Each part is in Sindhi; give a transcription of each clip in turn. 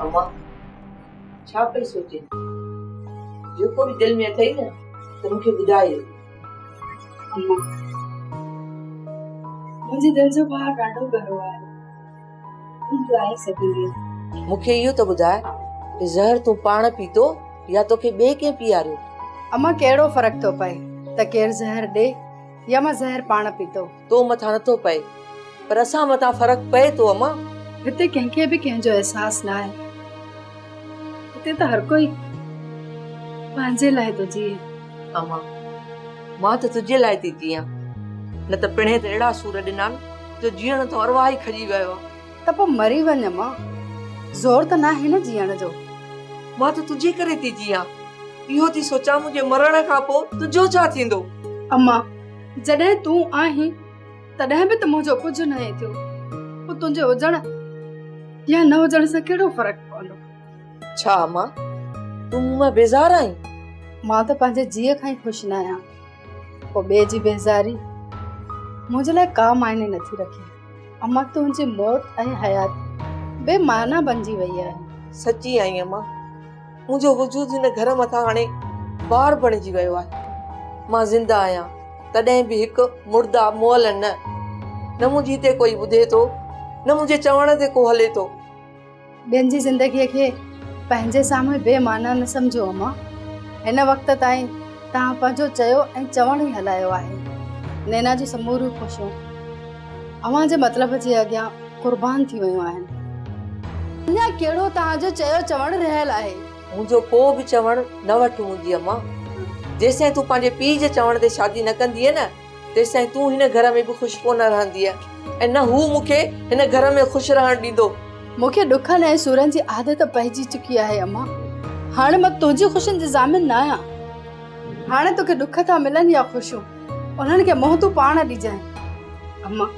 امان، ڇا پئي سوچين؟ جيڪو به دل ۾ اٿئي نه ته مون کي ٻڌاء. امان، منهنجي دل جو بار ڏاڍو ڳرو آهي. تون لاهي سگهندينء؟ مون کي اهو ته ٻڌاء ته زهر تون پاڻ پيتو يا توکي ٻئي ڪنهن پياريو؟ امان ڪهڙو فرق ٿو پئي ته ڪير زهر ڏي يا مان زهر پاڻ پيتو. تو مٿان نٿو پئي پر اسان مٿان فرق پئي ٿو امان. هتي ڪنهن کي به ڪنهن جو احساس ناهي. هتي ته هر ڪوئي پنهنجي لاء ٿو جيئي. امان مان ته تنهنجي لاء ٿي جيئان نه ته پڻهين ته اهڙا سور ڏنان جو جيئڻ ته ارواح ئي کڄي ويو آ. ته پوء مري وڃ امان. زور ته ناهي نه جيئڻ جو. مان ته تنهنجي ڪري ٿي جيئان. اهو ٿي سوچان منهنجي مرڻ کان پوء تنهنجو ڇا ٿيندو؟ امان جڏهن تون آهين تڏهن به ته منهنجو ڪجهه ناهي ٿيو. پوء تنهنجي هجڻ يا نه هجڻ سان ڪهڙو فرق پوندو؟ ڇا امان تون مون مان بيزار آهين؟ مان ته پنهنجي جيء کان ئي خوش ناهيان. پوء ٻئي جي بيزاري منهنجي لاء ڪا معني نٿي رکي. امان تنهنجي موت ۽ حياتي بي معنيٰ بنجي وئي آهي. سچي آهين امان، منهنجو وجود هن گهر مٿان هاڻي بار بڻجي ويو آهي. مان زنده آهيان تڏهن به هڪ مرده مئل نه. نه منهنجي هتي ڪوئي ٻڌي ٿو، نه منهنجي چوڻ تي ڪو هلي ٿو. ٻين جي زندگيء کي پنهنجي سامهون بي معنيٰ نه سمجهو امان. هن وقت تائين توهان پنهنجو چيو ۽ چوڻ ئي هلايو آهي. نينا جون سموريون خوشيون اوهان جي مطلب جي اڳيان قربان ٿي ويون آهن. اڃا ڪهڙو توهان جو چيو چوڻ رهيل آهي؟ منهنجو ڪو به چوڻ نه وٺ منهنجي امان. جيستائين تون پنهنجي پيء جي چوڻ تي شادي نه ڪندينء نه، تيستائين تون هن گهر ۾ به خوش ڪونه رهندينء ۽ نه هو مون کي هن گهر ۾ خوش رهڻ ڏيندو. مون کي ڏکن ۽ سورن جي عادت پئجي چڪي آهي امان. هاڻي مان تنهنجي خوشين جي ضامن نه آهيان. هاڻي توکي ڏک ٿا ملن يا خوشيون، انهن کي منهن تون پاڻ ڏجانء. امان،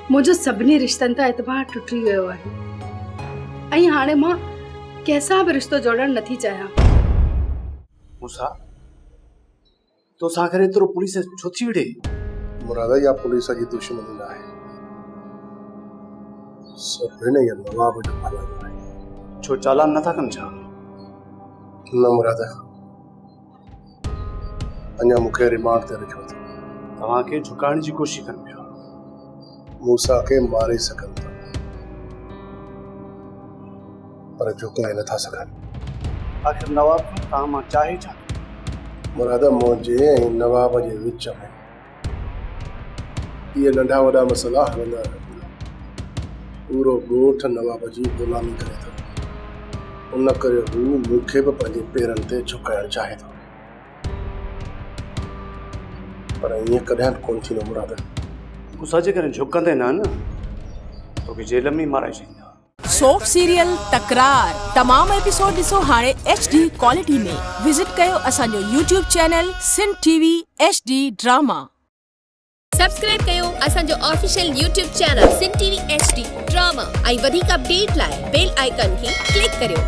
منهنجو سڀني رشتن تان اعتبار ٽٽي ويو آهي ۽ هاڻي مان ڪنهن سان به رشتو جوڙڻ نٿي چاهيان. موسيٰ، توسان آخر ايترو پوليس ڇو ٿي وڙهي؟ مراد اها پوليس جي دشمني ناهي. سڀ هن ئي نواب جو ڀلايو آهي. ڇو چالان نٿا ڪن ڇا؟ نه مراد اڃا مون کي ريمانڊ تي رکيو اٿن. توهان کي جهڪائڻ جي ڪوشش ڪن پيا. موسيٰ کي ماري سگهن ٿا پر جهڪائي نٿا سگهن. آخر نواب توهان مان چاهي ڇا ٿو؟ مراد منهنجي ۽ نواب جي وچ ۾ اهي ننڍا وڏا مسئلا هلندا رهن ٿا. پورو ڳوٺ نواب جي غلامي ڪري ٿو. ان ڪري هو مون کي به پنهنجي پيرن تي جهڪائڻ چاهي ٿو. پر ائين ڪڏهن به ڪونه ٿيندو مراد. غصا جيڪڏهن جهڪندين نه نه توکي جيل ۾ ئي مارائي ڇڏيندا. سوپ سيريل تڪرار تمام ايپيسوڊ ڏسو هاڻي ايڇ ڊي ڪوالٽي ۾ وزٽ ڪيو اسان جو YouTube channel Sindh T V H D drama. Subscribe ڪيو اسان جو official YouTube channel Sindh T V H D drama ۽ وڌيڪ اپڊيٽ لاء بيل آئيڪان کي ڪلڪ ڪريو.